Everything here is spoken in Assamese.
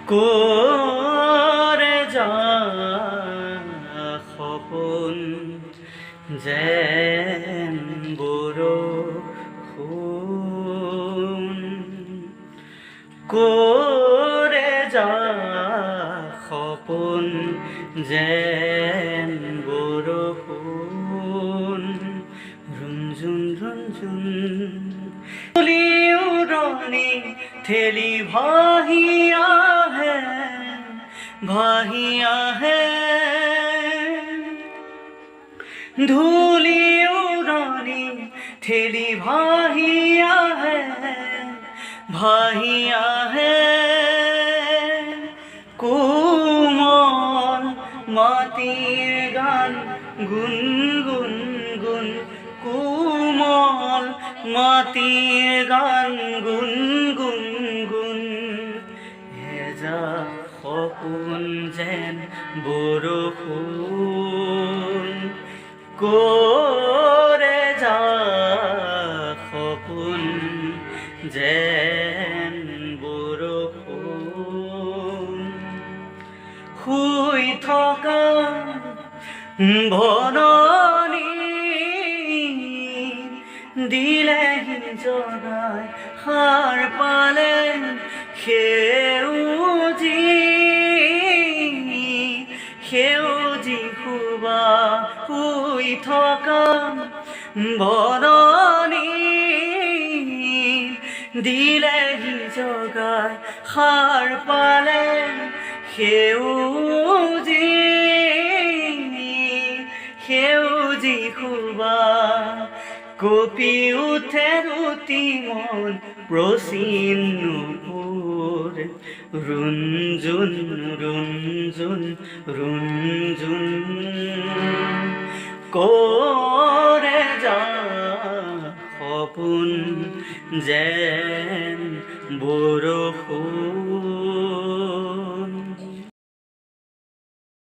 কৰে যা সপোন যেন বৰষুণ, কৰে যা সপোন যেন বৰষুণ। ৰুণজুন ৰুণজুন উৰণি ঠেলি ভাহি আহে, ভাহি আহে। ধূলি উৰণি ঠেলি ভাহি আহে, ভাহি আহে। কোমল মাটিৰ গান গুণ গুণ গুণ, কোমল মাটিৰ গান গুণ গুণ গুণ। এজাক সপোন যেন বৰষুণ, কৰে যা সপোন যেন বৰষুণ। শুই থকা বননি দিলেহি জগাই, সাৰ পালে সেউজী সেউজী সুবা। শুই থকা বননি দিলেহি জগাই, সাৰ পালে সেউজী সেউজী সুবা। কঁপি উঠে ৰুটি মন প্ৰচীন নুপুৰ। ৰুণজুন ৰুণজুন ৰুণজুন, কৰে যা সপোন যেন বৰষুণ।